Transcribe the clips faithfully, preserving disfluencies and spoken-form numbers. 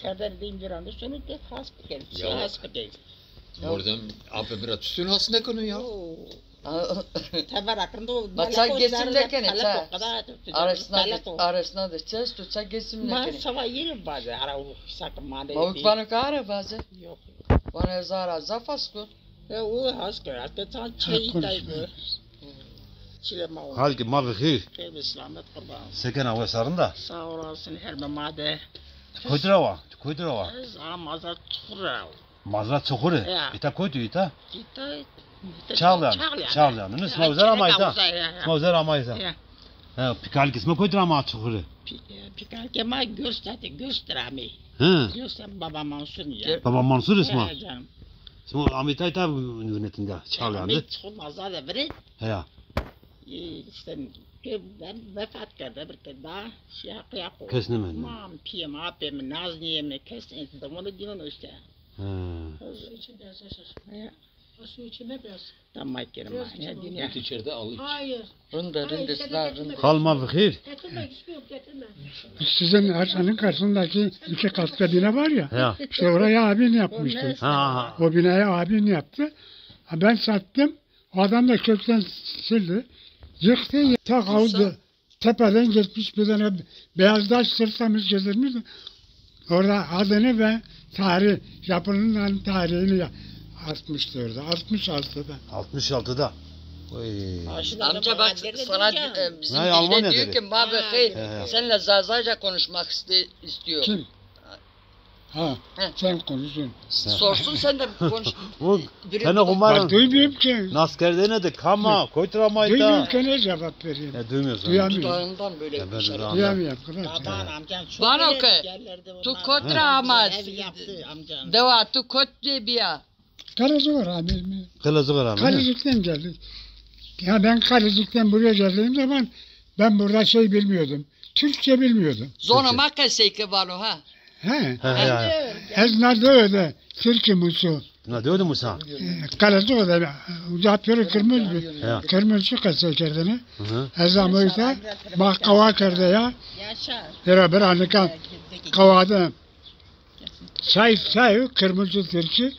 Kerdene deyim vîrano, sonê de has bikerî. Çi has bikerî? Mordem apê bira tüsün has nekeno ya. Tevera kendo. Ma ça gesim nekenê, ça? Aresna de, aresna de çi esto, ça gesim nekenê? Ma sava yirê vaze, ara u sak mane. Ma uk vano ke ara vaze? Yok. Vano ez ara zaf has ku. E, u has ke, hatta çan çeyi tay bu. Çile ma o. Halkê ma bi xêr. Xêr ve selamet, qurban. Sekena, wes a, rind a? Sağ olasın, her be ma de. Kotî ra wa? Kotî ra wa? Ez a mazra Çuxur ra. Mazra Çuxur ê? Ya. Îta kotî yo îta? Îta, îta Çağlayan. Çağlayan. Çağlayan. Nê, sima uza ra ama îta. Sima uza ra ama îta. Ya. Ha, pîkalkê sima kotî ra ama Çuxur ê? Pî-, e, pîkalkê ma Görstate, Görstate ra amê. Hı. Görstate Baba Mansur ya. Baba Mansur ê sima? Ya canım. Sima amê tay ta vînetinda, Çağlayan de. Amê Çuxur mazra de virê. Heya. E, işte, pê ben vefat kerde, bir kere daha şey yapı yapı. Kes nêmend. Mam, pîyê mi, apê mi, naznîyê mi, kes nêmend. Onu diyor işte. Ha. Su içi biraz yaşasın. Ya. O su içime biraz. Tamam, kerem. Biraz içime. Hayır. Rind a, rind a, rind a. Hal ma bi xêr. Getirme, istiyorum, getirme. Sizin arsanın karşısındaki iki katlı bina var ya, ya, işte oraya abin yapmıştı. Ha, ha. O binayı abin yaptı. Ha, ben sattım. O adam da kökten sildi. Yıktı. Ta kaldı. Tepeden gitmiş bir tane beyaz taş sırtlamış getirmiş. Orada adını ve tarih, yapının tarihini ya-, atmıştı orada. Altmış altıda. Altmış altıda. Oy. Amca bak, sana, e, bizimkine diyor ki, ma bi xêr, seninle Zazaca konuşmak iste-, istiyor. Kim? Ha, sen konuşsun. Sorsun, sen de konuş. Bu tene Umar. Bak, duymuyorum ki. Nas kerdene de kam a, kotî ra ama îta. Duymuyorum ki, ne cevap vereyim? E, duymuyorsun. Duyamıyorum. Dudağından böyle bir şey. Duyamıyorum, kral. Vano ke, tu kotî ra ama, dewa tu kotî de bîya? Kalezuğa ra ameyim. Kalezuğa ra ameyim. Kalecik'ten geldik. Ya ben Kalecik'ten buraya geldiğim zaman ben burada şey bilmiyordum. Türkçe bilmiyordum. Zona ma qesey ke vano, ha? He. He, he, he. Ez na dewe de Tirkî muso. Na dewe de musa? E, Kalezuğa de, uca pêro Kirmûz bi. Ya. Kirmûzcî qesey kerdene. Hı hı. Ez ama îta ma qawa kerde ya. Bira, bira, nika qawa de. Çay, çay, kırmızı tilki,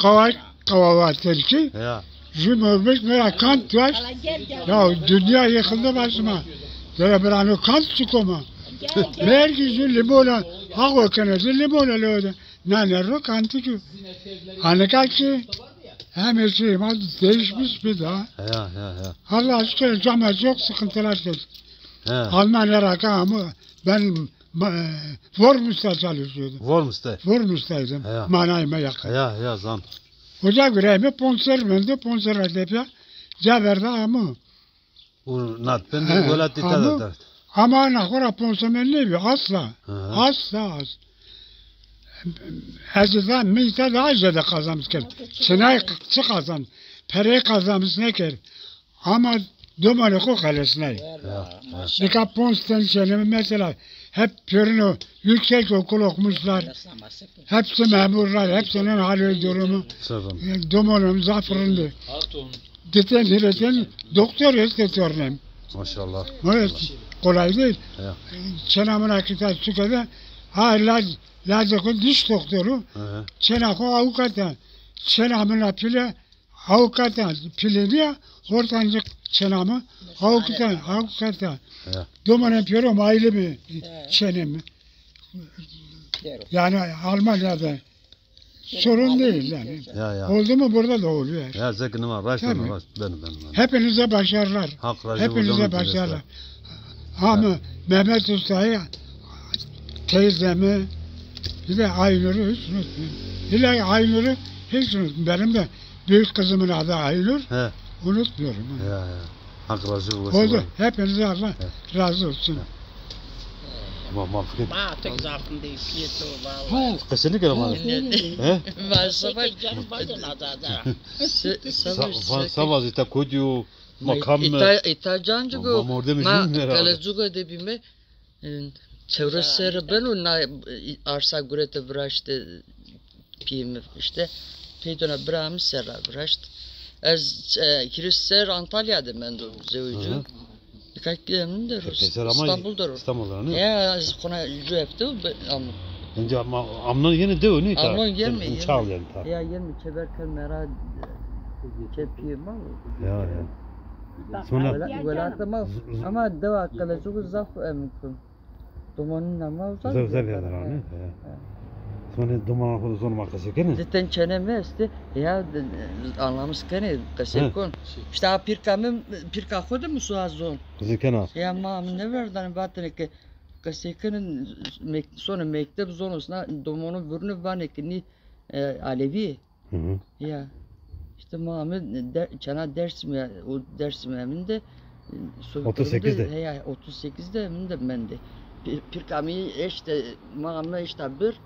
kava, kava tilki. Ya. Jü mürmüş mera kant yaş. Ya dünya yıkıldı başıma. Böyle bir anı kant çıkoma. Vergi jü limona, ha o kenesi limona le o da. Nane ro kanti ki. Anika ki, hem şey, değişmiş bir daha. Ya, ya, ya. Allah aşkına, cama çok sıkıntılar çekti. Ya. Almanya rakam, ben Ma-, e, Worms'ta çalışıyordum. Worms'ta? Worms'taydım. Ya. Manayma yakın. Ya, ya, zan. Oca göre mi ponser mendo, ponser ra tepya, ca verda ama. U nat ben de welat îta da. Ama ana xora ponser men ne bi, asla. Hı hı. Asla, asla. Ez de mîta daha ziyade kazanmış kerd. Çinay çi kazan, perey kazanmış ne kerd. Ama domanê xo xelesnay. Ya, ya. Nika ponc ten sene mesela hep pêrino yüksek okul okumuşlar. Hepsi memurlar, hepsinin hali durumu. Sağ olun. E, domanım zaf rindi. Diten hireten doktor este tornem. Maşallah. Evet, kolay değil. Ya. Çenamına kitap çıkada, ha, laz, lazı diş doktoru. Hı hı. Çena xo avukata. Çenamına pile Avukata, pilênîya, hortancik çenamı, avukata, avukata. Ya. Domanen pêro maili mi çenim. Yani Almanya'da sorun değil yani. Ya, ya. Oldu mu burada da oluyor. Ya, zeki nima, raşt nima, raşt. Benim, benim, benim. Hepinize başarılar. Hak razı olsun. Hepinize başarılar. Ama Mehmet Usta'yı, teyzemi, bir de Aynur'u hiç unutmuyorum. İlla Aynur'u hiç unutmuyorum. Benim de büyük kızımın adı Aynur. He. Unutmuyorum. Ya, ya. Hak razı olsun. Oldu. Hepinize Allah razı olsun. Ma, ma fikir. Ma tek zafın değil, piyeto, vallahi. Ha, kesinlikle ma. He? Ma sabah. Canım bazen azada. Sabah zita kodiyo. Ma kam îta, îta cancî go, ma Kelezuğa de bîme, e, çewres serre beno na, e, arsa gurete viraşte, pîyê mi işte, peydona bira mi serra viraşt. Ez, e, hîris serr Antalya de mendo zewicî. Hı hı. Nika kî de ro, İstanbul de ro. İstanbul de ro. Ya, ez xona ju hefte be-, ama. Inca ma amnon yeni dew nî ta. Amnon yeni, yeni. Çal yani ta. Ya yeni çeber ken mera, e, çepiye ma. Ya, ya. Sonra wela-, welata ma. Ama dewa Qeleçuku zaf emkun. Domanın ama uzak. Uzak, uzak bir yerler yani. He. Sonra domanın xo zonê ma qesey kenê. Zaten çene mi este? Ya, de-, anlamış kenê, qesey kon. İşte a pirka mi, pirka xo de mi suha zon. Qesey kena. Ya ma mi ne verdan vatene ki qesey kenê, mek-, sonra mektep zonosna domonu vurunu vane ki ni, e, Alevi. Hı hı. Ya. İşte ma ame de, çana Dersim'e, o Dersim'e emin de, e, Sovyet otuz sekizde. Dönemde, he, ya, otuz sekizde emin de mende. Pir-, pirka mi işte, ma ame işte bir,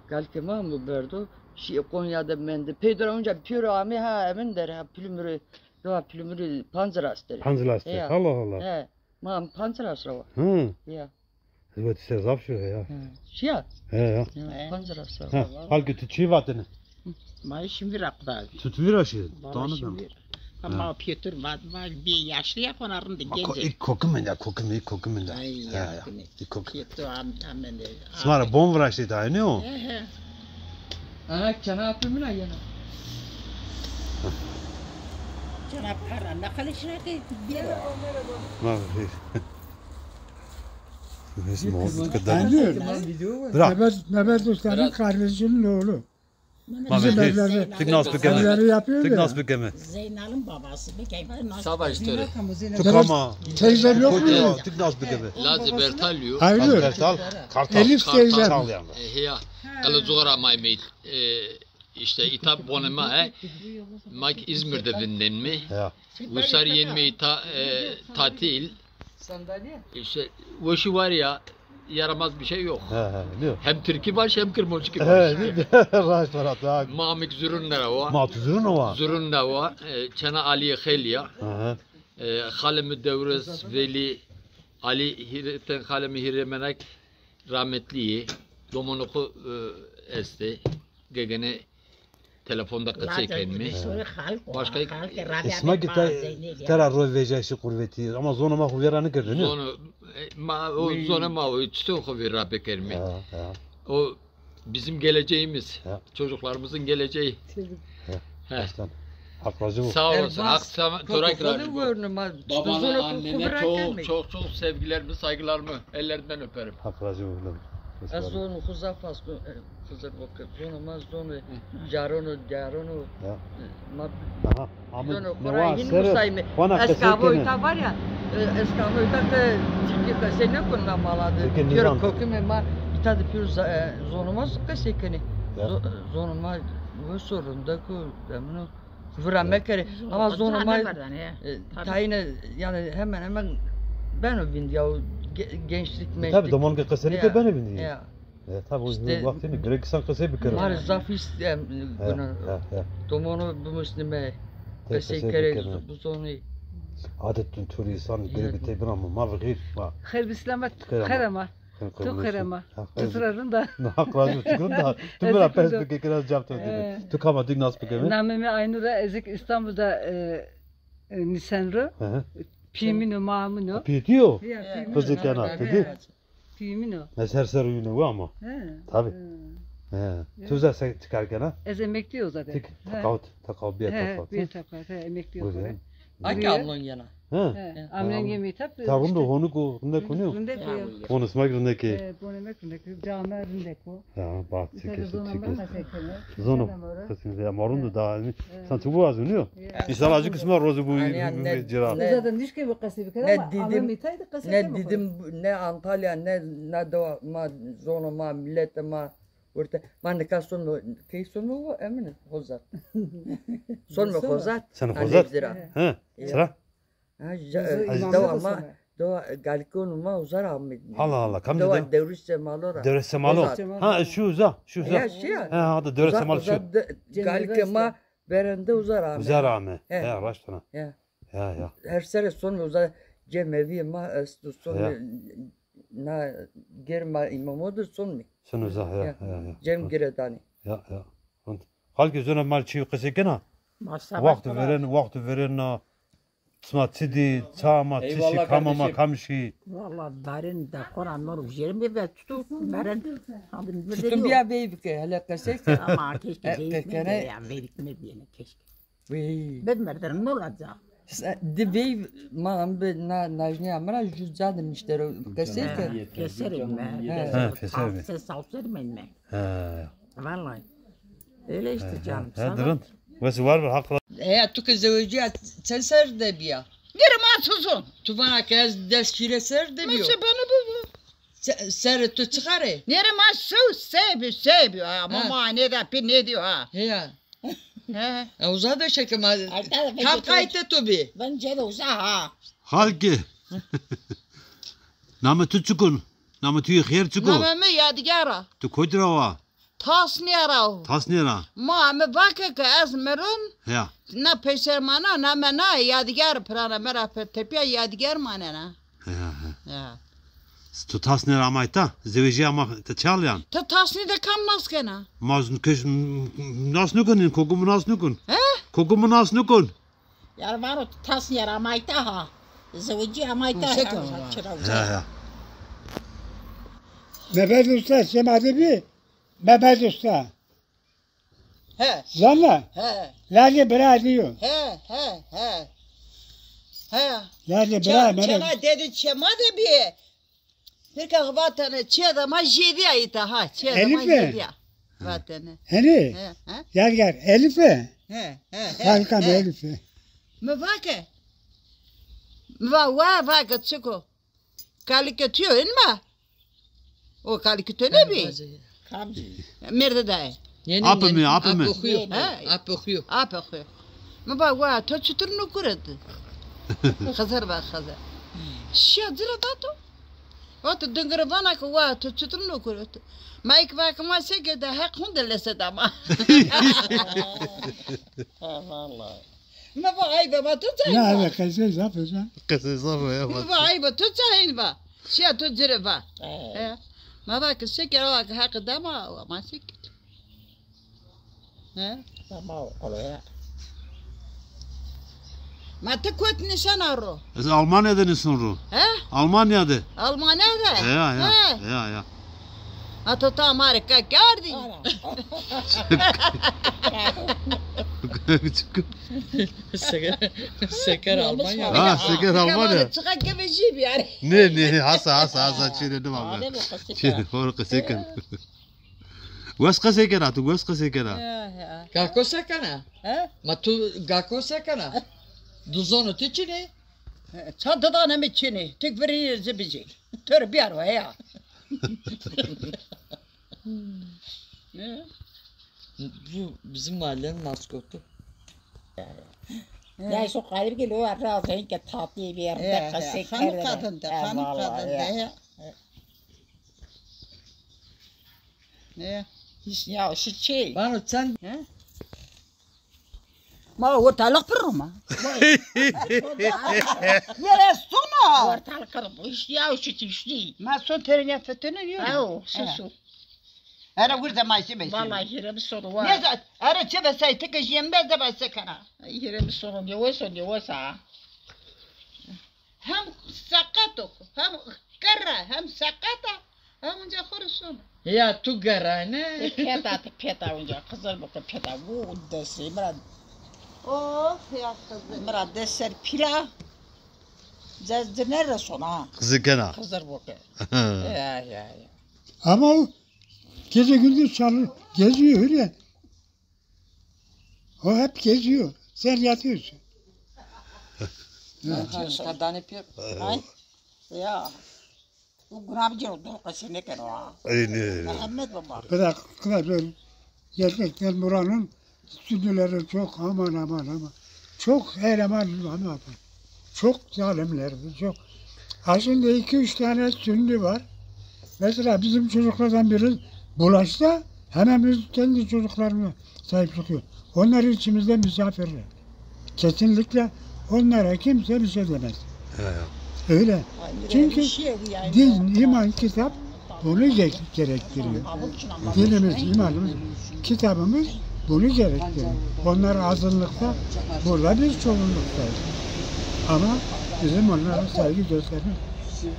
kalke ma mı berdo, şi Konya'da mende. Peyder onca piro ame ha emin der, ha Pülümürü, doğa Pülümürü Panzerasteri. Panzerasteri. Ya. Allah Allah. He. Ma Panzerasteri var. Hı. Ya. Hizmetî ser zaf şiyo ya. Hı. Şiya. He ya. Ya, Panzerasteri. Ha, halkî tu çi vatene? Ma şimdi rakda. Tu tu vira şey. Tanıdım. Ama Pyetur va, va bir yaşlı ya, ona rinde gence. İlk koku menda, koku menda, koku menda. Ay ya, ya. İlk koku. Pyetur am, amende. Smara bon viraştê daha ne o? He he. Ana çana apımına yana. Çana para, ne kalışına ki bir. Merhaba, merhaba. Merhaba. Neyse, Muhammed kadar. Tamam, video var. Bırak. Mehmet, Mehmet Usta'nın kardeşinin oğlu. Bizim evleri, evleri yapıyor ya. Tık nas bükeme. Zeynal'ın babası. Savaş töre. Tıkama. Teyzem yok mu? Tık nas bükeme. Lazı Bertalyo. Hayır. Bertal. Kartal. Elif teyzem. Kartal yani. E, ya. Kılıcıgora maymeyt. E, işte itap bonema, he. Mak İzmir'de binden mi? Ya. Usar yenmeyi ta, e, tatil. Sandalye. İşte o şu var ya, yaramaz bir şey yok. He, he, biliyor. Hem Türkü baş hem Kırmoçki baş. He, değil mi? Rahat, rahat, rahat. Mamik zurun ne var? Ma tu zurun o var. Zurun ne var? E, Çena Ali Xeliya. Hı hı. E, Xalimi Devres Veli Ali Hireten Xalimi Hiremenek rahmetli. Domonuku, e, este. Gegene telefonda qisey kenîme. Başka isma ki te-, tera ro vejayişî qurvetî. Ama zonê ma xo vêra nêkerdêne. Zonê, e, ma, o zonê ma o, çito xo vêra bikerîme. Ha, ha. O bizim geleceğimiz. Ha. Çocuklarımızın geleceği. Ha. He. Başkan. Hak razı olsun. Sağ olasın. Hak sana, torak razı olsun. Babana, annene çok, çok, çok sevgilerimi, saygılarımı ellerinden öperim. Hak razı olsun. Ez zonê xo zaf asno, e, Xizir bo ke zonê ma zonê caron o, dîyaron o. Ya. Ma zonê xo ra hîn musayme. Eskavoyta var ya, e, eskavoyta ke Tirkî qesey nêkon na mala de. Pêro kokimê ma îta de pêro za-, e, zonê ma qesey kenê. Ya. Zo-, zonê ma wes o, rindek o, emino. Vira mekerê. Ama zonê ma, e, tayîne, yani hemen hemen beno vindîya, o ge-, gençlik, mençlik. Tabii, doman ke qesey nêkeno beno vindîya. Ya. E, tabii, o wextî gerek insan qesey bikero. Ma rê zaf îst, em, guna. He, he. Domonû bimusnime, qesey kerê, bizonê. Adet dun tur insan gerek tey bina ma, ma vixîr, ma. Xêr bi selamet, xêr ama. Tu xêr ama. Tu tira rind a. Haq razî bo, tu rind a. Tu mi ra pers bike, kiraz cevap to dîme. Tu kam a, dik nas bikeme. Namê mi Aynur a, ez êk Îstanbul de, e, e, nîsen ro. Pîyê min o, maa min o. Pîyê to yo? Ya, pîyê min o. Qizê kena, ti dî? Pîyê min o. Ez her serr yûne we ama. He. Tabii. He. Tu zî se-, ti kar kena? Ez emeklî yo zaten. Ti teqawut, teqawut, bîye teqawut. Bîye teqawut, he, emeklî yo zaten. Aki amnon yena. He. Amnon yemî tab. Ta rind o, honik o, rindek o nîyo? Rindek o ya. Bonê sima kî rindek ê. He, bonê me kî rindek o. Came rindek o. Ya, bak, çike, çike. Zono. Qismê ya, ma rind o da. Sen tu bu azun nîyo? İnşallah acı kısmı rozu bu cira. Zaten nişke bir qesey bikere ama amnon mîtay de qesey keme. Ne Didim, ne Antalya, ne, ne dewa ma, zonê ma, miletê ma. Orta, ma nika son, key son mu, emin, Hozat. Son mu Hozat? Sen Hozat? He. Sıra? Ha, dewa ma, dewa galikon ma uza ra amê. Allah Allah, kam dewa? Dewrîs Cemalo ra. Dewrîs Cemalo. Ha, şu uza, şu uza. Ya, şu ya. Ha, ha, da Dewrîs Cemalo şu. Galikê ma verende uza ra amê. Uza ra amê. He, raşt ana. Ya, ya. Her serre son uza cemevî ma esto, son na germa îmamo de son mi. Son uza, ya, ya, ya. Cem giredanî. Ya, ya. Halkê zonê ma çî qisey kena? Wexto vêren, wexto vêren na. Sima çi dî, ça ma, çi şî, kam ama, kam şî? Valla berin de xora nor jêrê mi ve tutu, berin. Tutu biya veyv ke, hele qesey ke. Ama keşke veyv mi ya, veyv mi biyene keşke. Veyv. Bed merder nor aca. Di veyv ma am bi na najniya mi ra ju ca de niştero qesey ke. Keserê me. Ha, keserê me. Ses alser men me. Ha. Vallahi. Öyle işte canım. Ha, durun. Wes war bir hak. E, tu ke zewecîya çend ser de biya? Nêre ma sozon. Tu vana ke ez des şîre ser de biyo. Mesela bana bu. Serê tu çiqarê? Nêre ma sew sebi sebi. Ama ma nêda pi nêdiyo ha. Heya. He. E, uza de şeke ma. Kam qayte tu bi? Ben cede uza ha. Halkê. Namê tu çikun? Namê tu yê xêr çik o? Namê mi Yadigar a. Tu kotî ra wa? Tasnîya ra o. Tasnîya ra. Ma mi vake ke ez miron. Ya. Na peyser ma na, namê na Yadigar pirana mi ra pe-, tepîya Yadigar manena. Ya, ya. Ya. Tu Tasnîya ra amay ta? Zewejî ama te çal yan? Ti Tasnî de kam nas kena? Ma z-, kes nas nukun, koku mi nas nukun. He? Koku mi nas nukun. Yar vano Tasnîya ra amay ta ha. Zewecî amay ta ha. Çira uza. Ya, ya. Mehmet Usta, şema de bi. Mehmet Usta. He. Zanna? He. Lazê bira dîyo. He, he, he. He. Lazê bira Mehmet. Çema dedi çema de bi. Pirka vatene çê de ma jêdîya îta ha. Çê de ma jêdîya. Vatene. Henî? He, he. Yadigar, Elîfe. He, he, he. Xalika mi Elîfe. Mi vake. Mi va, wa vake çiko. Kalikê tu yo, in ma? O kalikê tu nêbî? Kamcî? Mêrde daye. Apê mi, apê mi. Apê xu yo. He? Apê xu yo. Apê xu yo. Mi va, wa, to çitur nukur id? Xizir va, Xizir. Şiya ci ra da to. Vato dingir vana ke, wa, to çitur nukur id? Ma îk va ke ma seke de heq hunde lese da ma. Ha, vallahi. Mi va aybe ma tu çayın va. Ya, qesey zaf o can. Qesey zaf o ya. Mi va aybe tu çayın va. Şiya tu ci rê va. He. Ma va ke seke, wa ke heq da ma, ma seke. He? Tamam, kolay. Ma ti kot nişena ro? Ez Almanya de nişen ro. He? Almanya de. Almanya de? Ya, ya. He. Ya, ya. Ha, to ta ma rê ka kerdî. Seker, seker Almanya. Ha, seker Almanya. Çıka keve jî biyar. Ne, ne, hasa, hasa, hasa, çire ne var? Çire, hor qesey ken. Wes qesey kena, tu wes qesey kena. Ya, ya. Gako se kena? He? Ma tu gako se kena? Duzonu tu çinê? Ça didane mi çinê? Tik virî zibicî. Tör biyar o heya. Ne? Bu bizim mahallenin maskotu. Ya şu garip geliyor, razayın ki tatlı bir yerde qesey kerdene. Hanım kadın da, hanım kadın da ya. Ne? Hiç ya, şu şey. Bana sen. He? Ma ortalık pırrı ma. Yere sona. Ortalık pırrı. İşte ya, şu şey, işte. Ma son terenya fetene yok. Ha, o, su, su. Era gurda ma şey besin. Vallahi hire bir soru var. Ne za-, era çe besay tek jembe de bas kana. Hire bir soru, ne olsa, ne olsa. Hem seqet o, hem kerra, hem seqet a, hem unca xo rê şona. Ya tu gerrayne? E, peta, ti peta unca, Xizir bo ke peta, bu destê mi ra. Oh, ya Xizir. Mi ra dest ser pîla, cez cine re şona. Xizir kena. Xizir bo ke. Ya, ya, ya. Ama o gece gündüz çalış, geziyor öyle. O hep geziyor. Sen yatıyorsun. Yatıyorsun. Kadane pir. Ay. Ya. Bu gramcı o, doğru kesinlikle o ha. Ay, ne? Mehmet baba. Bırak, bırak. Gerçekten buranın sünnüleri çok, aman, aman, aman. Çok her aman, aman, aman. Çok zalimlerdi, çok. Ha, şimdi iki üç tane sünni var. Mesela bizim çocuklardan biri bulaşsa hemen biz kendi çocuklarına sahip çıkıyor. Onlar içimizde misafirler. Kesinlikle onlara kimse bir şey demez. Ya, ya. Öyle. Çünkü din, iman, kitap bunu ge-, gerektiriyor. Dinimiz, imanımız, kitabımız bunu gerektiriyor. Onlar azınlıkta, burada biz çoğunluktayız. Ama bizim onlara saygı göstermek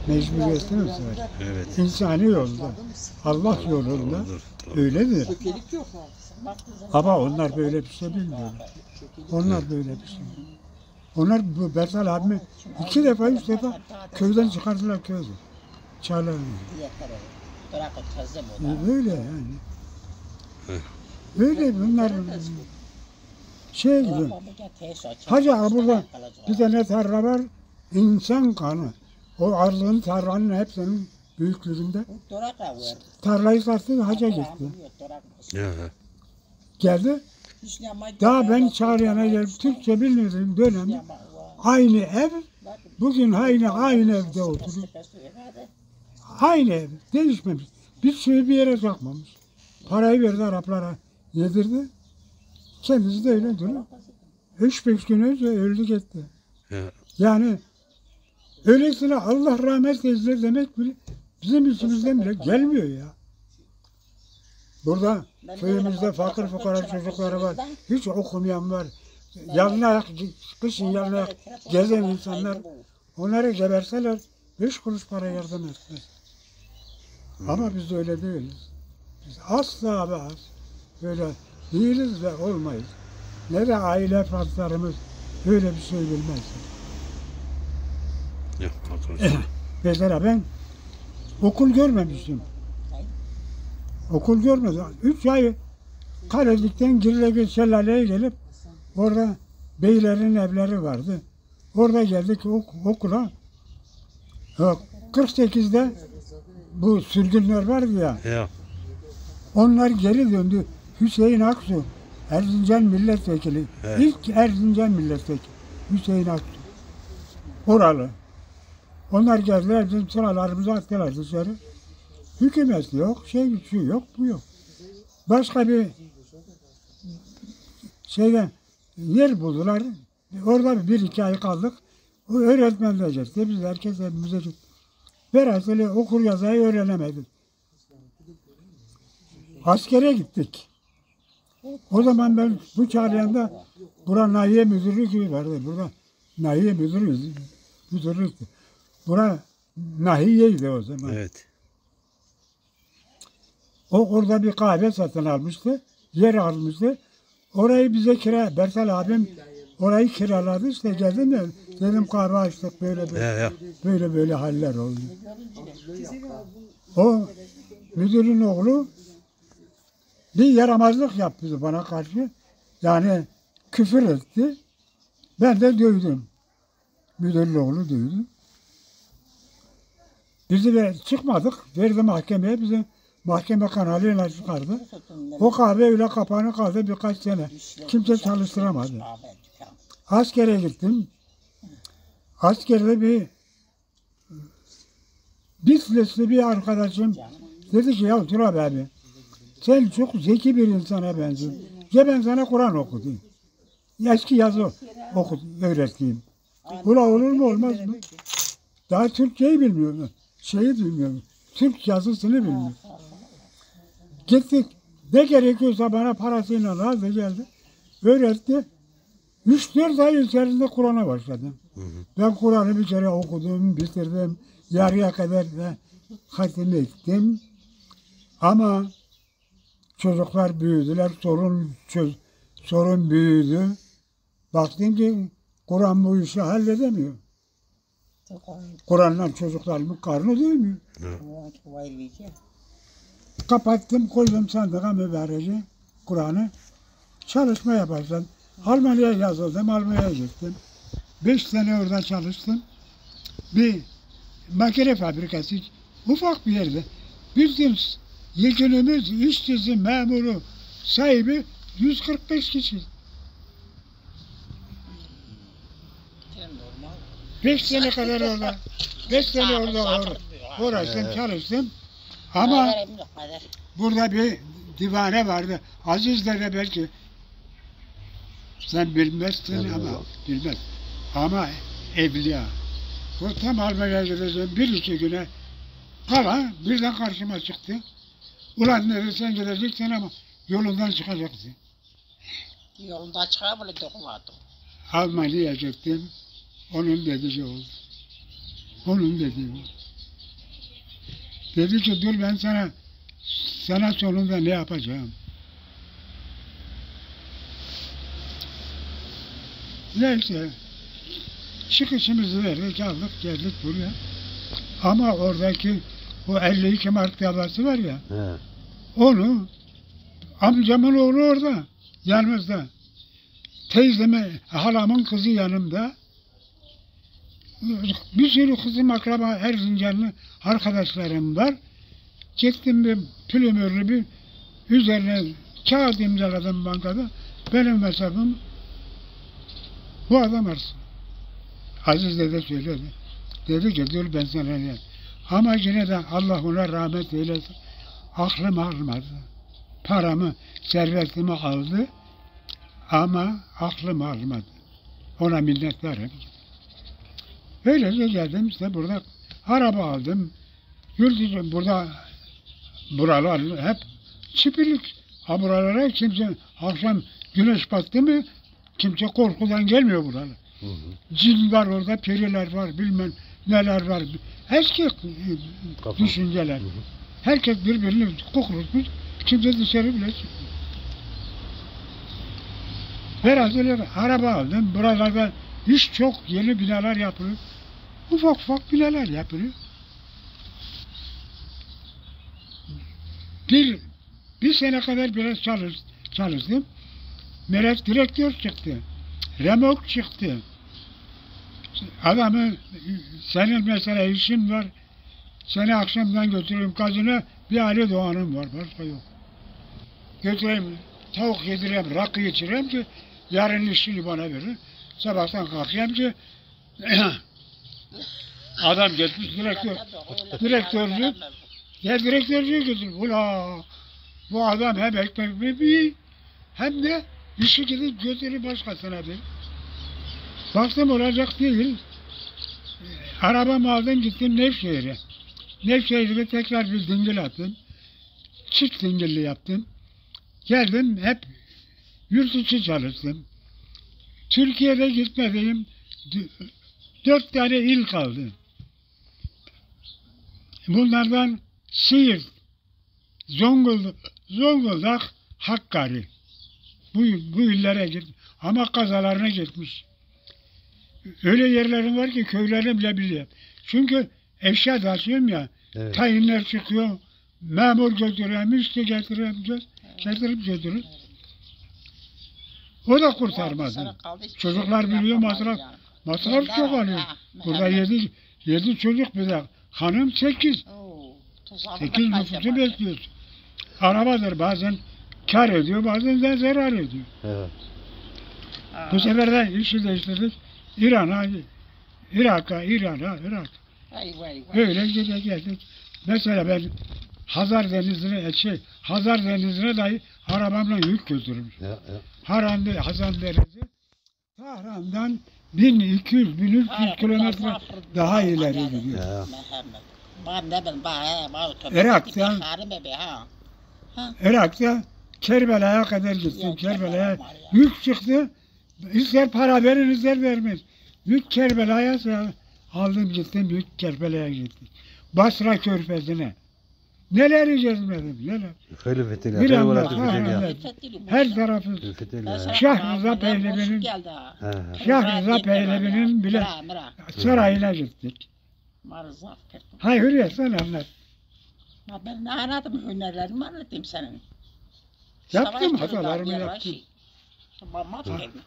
mecburiyetimiz var. Evet. İnsani yolda, Allah yolunda Doğrudur, doğru. Öyledir. Ama onlar böyle bir şey bilmiyorlar. Onlar böyle bir şey. Onlar bu Bersal abimi iki defa, üç defa köyden çıkardılar köyde. Çağlarını. E, Böyle yani. Böyle bunlar şey gibi. Hacı abi burada bir tane tarla var. İnsan kanı. O arzın tarlanın hepsinin büyüklüğünde. Tarlayı sattı, hacca gitti. Ya. Geldi. Daha ben Çağlayan'a gelip Türkçe bilmediğim dönemi aynı ev, bugün aynı, aynı evde oturuyor. Aynı ev, değişmemiş. Bir şeyi bir yere takmamış. Parayı verdi Araplara, yedirdi. Kendisi de öyle duruyor. Üç beş gün önce öldü gitti. Ya. Yani öylesine Allah rahmet eylesin demek bile bizim içimizden bile gelmiyor ya. Burada köyümüzde fakir fukara çocukları var. Hiç okumayan var. Yalın ayak, kışın yalın ayak gezen insanlar. Onları geberseler beş kuruş para yardım etmez. Ama biz öyle değiliz. Biz asla ve asla öyle değiliz ve olmayız. Ne de aile fertlerimiz böyle bir şey bilmez. Yok, otursun. Mesela ben okul görmemiştim. Okul görmedim. Üç ay Kalecik'ten Girlegir Şelale'ye gelip orada beylerin evleri vardı. Orada geldik ok- okula. Ha, kırk sekizde bu sürgünler vardı ya. Ya. Onlar geri döndü. Hüseyin Aksu, Erzincan milletvekili. Evet. İlk Erzincan milletvekili Hüseyin Aksu. Oralı. Onlar geldiler, bizim sıralarımızı attılar dışarı. Hükümet yok, şey, şu yok, bu yok. Başka bir şeyden yer buldular. Orada bir iki ay kaldık. O öğretmenler gitti. Biz herkes evimize gittik. Velhasılı okur yazayı öğrenemedik. Askere gittik. O zaman ben bu Çağlayan'da bura nahiye müdürlüğü gibi vardı. Burada nahiye müdürü, müdürlüktü. Bura nahiyeydi o zaman. Evet. O orada bir kahve satın almıştı. Yer almıştı. Orayı bize kira, Bersal abim orayı kiraladı. İşte geldim de dedim kahve açtık, böyle böyle, Ya, ya. böyle böyle haller oldu. O müdürün oğlu bir yaramazlık yaptı bana karşı. Yani küfür etti. Ben de dövdüm. Müdürün oğlu dövdü. Bizi de çıkmadık. Verdi mahkemeye. Bizi mahkeme kanalıyla çıkardı. O kahve öyle kapanı kaldı birkaç sene. Kimse çalıştıramadı. Askere gittim. Askerde bir Bitlisli bir arkadaşım dedi ki, "Ya Turab abi, sen çok zeki bir insana benziyorsun. Gel ben sana Kur'an okutayım." Eski yazı okut, öğreteyim. Ula olur mu olmaz mı? Daha Türkçeyi bilmiyorum. Şeyi bilmiyorum. Türk yazısını bilmiyorum. Gittik. Ne gerekiyorsa bana parasıyla aldı geldi. Öğretti. Üç dört ay içerisinde Kur'an'a başladım. Hı hı. Ben Kur'an'ı bir kere okudum, bitirdim. Yarıya kadar da hatim ettim. Ama çocuklar büyüdüler, sorun çöz- sorun büyüdü. Baktım ki Kur'an bu işi halledemiyor. Kur'an'dan çocuklarımın karnı doymuyor. Hı. Kapattım, koydum sandığa mübareci Kur'an'ı. Çalışmaya başladım. Almanya'ya yazıldım, Almanya'ya gittim. Beş sene orada çalıştım. Bir makine fabrikası, ufak bir yerde. Bütün yekünümüz, işçisi, memuru, sahibi yüz kırk beş kişi. Beş sene kadar orada, beş sene orada uğra- uğraştım, Evet. çalıştım. Ama burada bir divane vardı. Aziz dede belki sen bilmezsin ama bilmez. Ama evliya. O tam Almanya'ya gideceğim. Bir iki güne kala birden karşıma çıktı. Ulan dedi, sen gideceksin ama yolundan çıkacaksın. Yolundan çıkar bile dokunmadım. Almanya'ya gittim. Onun dediği oldu. Onun dediği oldu. Dedi ki dur ben sana sana sonunda ne yapacağım. Neyse çıkışımızı verdik aldık geldik buraya. Ama oradaki o elli iki Mart davası var ya He. onu amcamın oğlu orada yanımızda. Teyzeme halamın kızı yanımda. Bir sürü kızım akraba Erzincanlı arkadaşlarım var. Gittim bir pülümürlü bir üzerine kağıt imzaladım bankada. Benim hesabım bu adam artsın. Aziz dede söyledi. Dedi ki dur ben sana ne. Ama yine de Allah ona rahmet eylesin. Aklım almadı. Paramı, servetimi aldı. Ama aklım almadı. Ona minnettarım. Öylece geldim işte burada araba aldım. Yurt içi burada buralar hep çipilik. Ha buralara kimse akşam güneş battı mı kimse korkudan gelmiyor buralara. Hı hı. Cin var orada, periler var, bilmem neler var. Eski e, Kafa. düşünceler. Hı hı. Herkes birbirini kokrutmuş. Kimse dışarı bile çıkmıyor. Herhalde araba aldım. Buralarda iş çok yeni binalar yapılıyor. Ufak ufak binalar yapılıyor. Bir, bir sene kadar biraz çalış, çalıştım. Merak direktör çıktı. Remok çıktı. Adamı senin mesela işin var. Seni akşamdan götüreyim gazına bir Ali Doğan'ım var. Başka yok. Götüreyim tavuk yedireyim, rakı içireyim ki yarın işini bana verir. Sabahtan kalkayım ki Adam gelmiş direktör, direktörcü, ya direktörcü götür. Ula bu adam hem ekmek bir hem de işi gidip götürür başkasına bir. Baktım olacak değil. Arabamı aldım gittim Nevşehir'e. Nevşehir'de tekrar bir dingil attım. Çift dingilli yaptım. Geldim hep yurt içi çalıştım. Türkiye'de gitmediğim dört tane il kaldı. Bunlardan Siirt, Zonguldak, Zonguldak, Hakkari. Bu, bu illere gittim. Ama kazalarına gitmiş. Öyle yerlerim var ki köylerini bile biliyorum. Çünkü eşya taşıyorum ya, Evet. tayinler çıkıyor, memur götürüyor, müşteri getiriyor, gö- getirip götürür. O da kurtarmadı. Çocuklar biliyor masraf, masraf çok alıyor. Burada yedi, yedi çocuk bir de hanım sekiz. Sekiz nüfusu besliyorsun. Arabadır bazen kar ediyor, bazen de zarar ediyor. Evet. Bu sefer de işi değiştirdik. İran'a, Irak'a, İran'a, Irak. Vay, vay, vay. Öyle gide geldik. Mesela ben Hazar Denizi'ne, şey, Hazar Denizi'ne dahi arabamla yük götürmüş. Ya, ya. Hazar Denizi Tahran'dan bin iki yüz, bin üç yüz kilometre daha ileri gidiyor. Ya. Irak'tan, Irak'ta Kerbela'ya kadar gittim. Kerbela'ya yük çıktı. İster para verin, ister vermeyin. Büyük Kerbela'ya sa- aldım gittim, Büyük Kerbela'ya gittim. Basra Körfezi'ne. Neleri gezmedim, neler. Xeylê fetelî, Bir anlat, ha, anlat. Her tarafı. Şah Rıza Pehlevi'nin, Şah Rıza Pehlevi'nin bile sarayına gittik. Hay Hürriyet, sen anlat. Ma ben ne anladım, hünerlerimi anlatayım senin. Yaptım, hatalarımı yaptım. Babam affetme.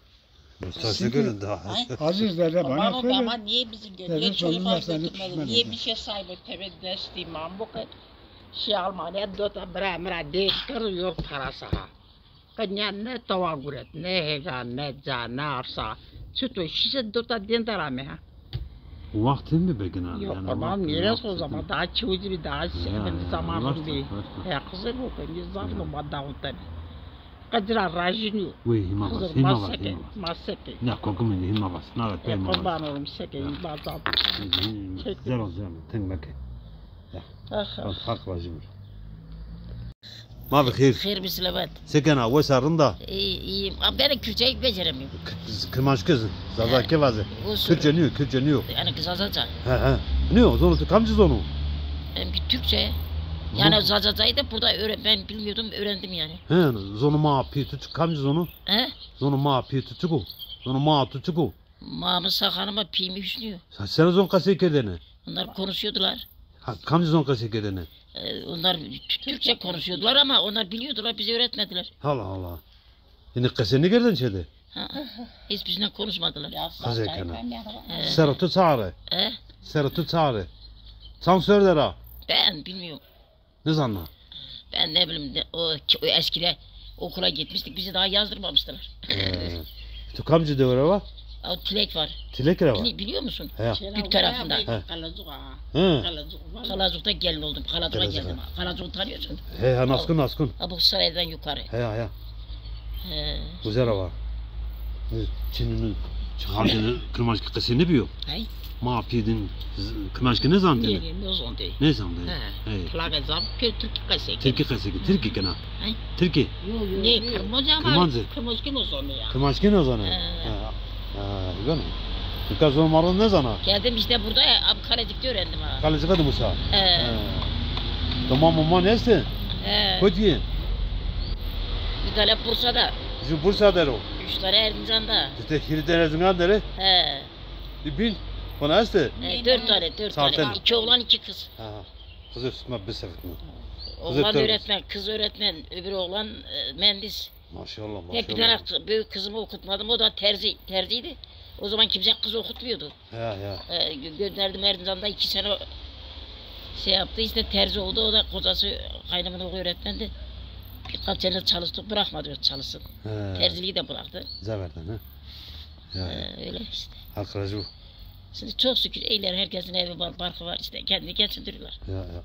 Mustafa Gül'ün daha. Aziz dede bana söyledi. Ama niye bizi götürüyor? Çocuklar götürmedi. Niye bir şey sahibi tebe desti imam bu kadar? Şey Almanya dota bira mira de kır yol parası ha. Kanya ne tava guret, ne hega, ne ca, ne arsa. Çito şişe dota dendara me ha. Wextê mi bigina. Yok, yanî tamam, wextê, miras o wextê zaman, daha çewizî bir daha şey, zaman bir. Ya, kızı bu, ben zaf no ma dağıttan. Qecira rajînî yo. Wey, hîma vas, hîma vas, hîma vas. Ma seke. Na, kokim indi hîma vas. Na, pey ma vas. Qurban olum seke, hîma vas. Zero, zero, teng meke. Ya. Ah, ah. Hak vajî. Ma bi xêr. Xêr bi silamet. Se kena, wes a, rind a? İyi, iyiyim. Abi ben de Kürtçeyi beceremiyorum. K-, Kırmançkı zin. Zazakî vaze. Olsun. Kürtçe niyo, Kürtçe niyo. Yani Zazaca. He, he. Niyo, zono tu kamcî zono? Benimki Türkçe. Yani Zazacayı da burada öğren, ben bilmiyordum, öğrendim yani. He, zono ma pî tu çik, kamcî zono? He? Zono ma pî tu çik o? Zono ma tu çik o? Mamı Sahan'ıma pimi Hüsnü. Ha, sen zon qesey kerdene? Onlar konuşuyordular. Ha, kamcî zon qesey kerdene? Ee, onlar Tü-, Türkçe konuşuyordular ama onlar biliyordular, bize öğretmediler. Allah Allah. Yine qesey nêkerdene çede? Ha, hiç bizimle konuşmadılar. Qesey kena. Ee, Sero tu çare. E? Sero tu çare. Çan ser der a? Ben bilmiyorum. Ne zanna? Ben ne bileyim, ne, o, o eskide okula gitmiştik, bizi daha yazdırmamıştılar. He. Tu kamcî dewe ra va? O Tilek var. Tilek ra va? Bili-, biliyor musun? He. Büyük tarafında. He. He. Kalacık'ta gelin oldum. Kalacık'a geldim. Kalacık'ı tanıyorsun. He, ha, naskun, naskun. Ha, bu saraydan yukarı. He, he. He. Güzel hava. Çinini çıkardı, kırmaçki qesey nêbiyo. Hey. Ma pî din z-, kırmaçki nêzandı? Nê, nê, nêzandı. Nêzandı. He. Hey. Plaka zan, pê Türkî qesey kena. Türkî qesey kena. Türkî kena. He? Türkî. Yo, yo, Türkî. Nê, Kırmancı ama Kırmancı. Kırmaçki nêzandı ya. Kırmaçki nêzandı. He. He. Ha, gana. Nika zon ma ro nêzana. Geldim işte burada, abi Kalecik'te öğrendim ha. Kalecik'te de Musa. He. He. Tamam, aman neste? He. Kotî? Bir tane Bursa'da. Ju Bursa der o. Üç tane Erzincan'da. İşte hîrê tane Erzincan der e. He. Bir bin. Kona este? He, dört tane, dört tane. Sarten. İki oğlan, iki kız. Ha. Kızı üstüme bir sefer. Oğlan öğretmen, kız öğretmen, öbür oğlan, e, mühendis. Maşallah, maşallah. Tek bir tane kı-, büyük kızımı okutmadım, o da terzi, terziydi. O zaman kimse kız okutmuyordu. Ya, ya. E, gö-, gönderdim Erzincan'da iki sene o-, şey yaptı, işte terzi oldu, o da kocası kaynımın oğlu öğretmendi. Birkaç sene çalıştık, bırakmadı çalışsın. He. Terziliği de bıraktı. Zeverden, ha? Ya, ya. E, öyle işte. Hak razı olsun. Şimdi çok şükür eyler, herkesin evi var, barkı var işte, kendini geçindiriyorlar. Ya, ya.